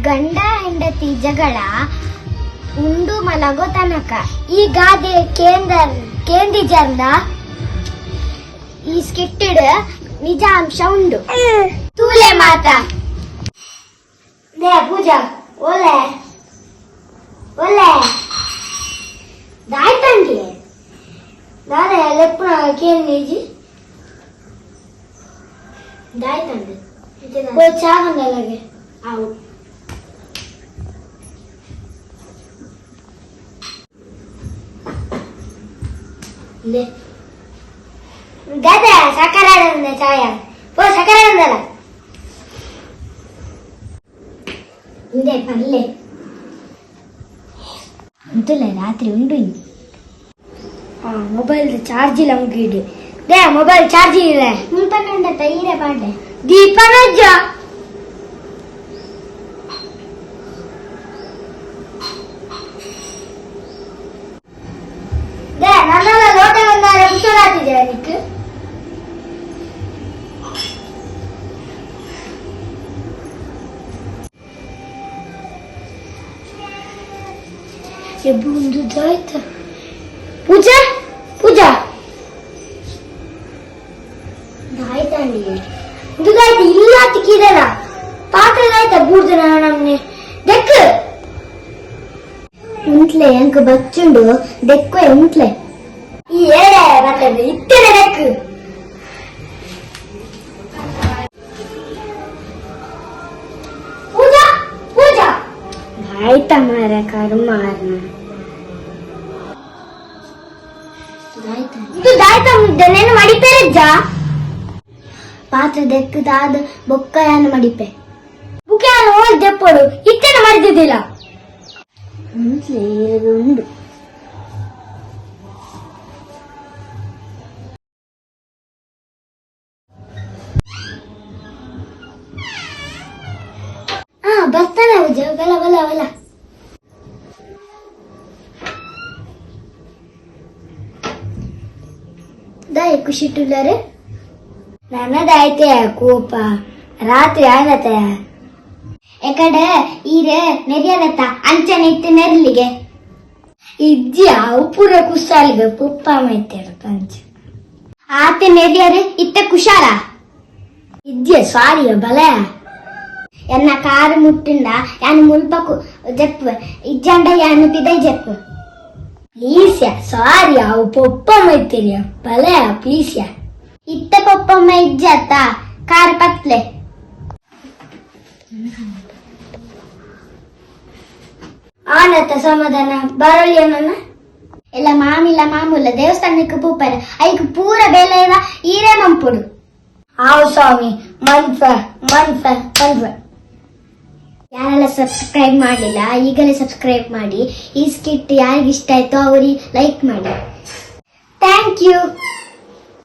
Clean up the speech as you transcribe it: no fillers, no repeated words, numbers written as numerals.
ಗಂಡ ಹೆಂಡತಿ ಜಗಳ ಉಂಡು ಮಲಗೋ ತನಕ. ಈ ಗಾದೆ ಕೇಂದ್ರ ಕೇಂದಿಜರ್ನ ಈ ಸ್ಕಿಟ್ಟಿಡ್ ನಿಜ ಅಂಶ ಉಂಡು. ತೂಲೆ ಮಾತ. They ಪೂಜಾ, ಓಲೆ ಓಲೆ ದಾಯ್ತಂಗೆ ದಾದೆ ಲೆಪ್ಪುನ ಕೇಂದಿಜಿ. ದಾಯ್ತಂದು. ಓ ಚಾವಂದಲಗೆ. ಅವು ದಾದ ಸಕ್ಕರೆ ಚಾಯ ಓ ಸಕ್ಕರೆ ಅಂದಲ್ಲ. ಇಂದೆ ಪರ್ಲೆ ಅಂತಲ್ಲ ರಾತ್ರಿ ಉಂಡು ಇನ್ನು. ಆ ಮೊಬೈಲ್ ಚಾರ್ಜ್ ಇಲ್ಲ ಮುಗಿಡು. They mobile charge ಇಲ್ಲ. ಮುಲ್ಪನಂಡ ತೈರೆ ಪಾಡ್ಲೆ. ದೀಪನಜ್ಜ. They ನನ್ನ ಲೋಟ ಬಂದಾರೆ ಕುಶಲಾತಿದೆ ನಿಕ್. ಎಬ್ಬುಂದು ದಾಯ್ತ. ಪೂಜಾ, ಪೂಜಾ. ದಾಯ್ತಂಡಿ. ದುದಾಯ್ತು ಇಲ್ಲ ತಿಕ್ಕಿದಲ್ಲ ಪಾತ್ರೆ ಆಯ್ತಾ ಬೂರ್ದು ನಮ್ನೆ ದೆಕ್. ಉಂಟ್ಲೆ ಅಂಕ ಬಚ್ಚುಂಡು ದೆಕ್ವೆ ಉಂಟ್ಲೆ. ಈ ಏಳೆ ಬರ್ತದೆ ಇತ್ತನೆ ದೆಕ್. ಪೂಜಾ, ಪೂಜಾ. ಆಯ್ತ ಮಾರ ಕರ್ಮಾರ್ನ. ಇದು ದಾಯ್ತ ಮುದ್ದೆ ನೇನು ಮಡಿಪೇರಜ್ಜ. ಪಾತ್ರೆ ದೆಕ್ಕದಾದ ಬೊಕ್ಕಯಾನ ಮಡಿಪೆ. ಬುಕ್ಯಾನ ಓಲ್ ದೆಪ್ಪಡು ಇತ್ತನೆ ಮಡಿದಿದ್ದಿಲ್ಲ. ಉಂಟ್ಲೆ ಇರದು ಉಂಡು. ಹಾ ಬರ್ತಾನೆ ಪೂಜಾ, ಬಲ ಬಲ ಬಲ. ದಾಯ ಖುಷಿಟ್ಟುಳ್ಳಾರೆ. ನನ್ನದಾಯ್ತೆ ಕೋಪ ರಾತ್ರಿ ಆಯ್ನತೆ. ಎಕಡೆ ಈರೆ ನೆರಿಯರತ್ತ ಅಂಚನೆ ಇತ್ತು ನೆರ್ಲಿಗೆ. ಇಜ್ಜಿ ಅವು ಪೂರ ಕುಸಾಲಿಗೆ ಪುಪ್ಪ ಮೈತೇರು ಪಂಚ. ಆತೆ ನೆರಿಯರು ಇತ್ತ ಕುಶಾಲ. ಇಜ್ಜೆ ಸಾರಿಯ ಬಲ. ಎನ್ನ ಕಾರು ಮುಟ್ಟಿಂದ ಯಾನು ಮುಲ್ಪಕು ಜಪ್ಪು ಇಜ್ಜಂಡ ಯಾನು ಪಿದೈ ಜಪ್ಪು. ಪ್ಲೀಸ್ ಯಾ ಸಾರಿ ಅವು ಪೊಪ್ಪ ಮೈತೇರಿಯ ಬಲ ಪ್ಲೀಸ್ ಯಾ. ಇತ್ತ ಪೊಪ್ಪಮ್ಮ ಇಜ್ಜತ್ತ ಕಾರು ಪತ್ಲೆ. ಆನತ ಸಮಾಧಾನ ಬರಲಿಯ ನನ್ನ. ಎಲ್ಲ ಮಾಮಿಲ್ಲ ಮಾಮೂಲ ದೇವಸ್ಥಾನಕ್ಕೆ ಪೂಪರ ಐಕ್ ಪೂರ ಬೇಲೆ ಈರೇ ಮಂಪುಡು. ಆವು ಸ್ವಾಮಿ ಮನ್ಫ ಮನ್ಫ ಮನ್ಫ. ಯಾರೆಲ್ಲ ಸಬ್ಸ್ಕ್ರೈಬ್ ಮಾಡಲಿಲ್ಲ ಈಗಲೇ ಸಬ್ಸ್ಕ್ರೈಬ್ ಮಾಡಿ. ಈ ಸ್ಕಿಟ್ ಯಾರಿಗಿಷ್ಟ ಆಯ್ತೋ ಅವ್ರಿಗೆ ಲೈಕ್ ಮಾಡಿ. Thank you.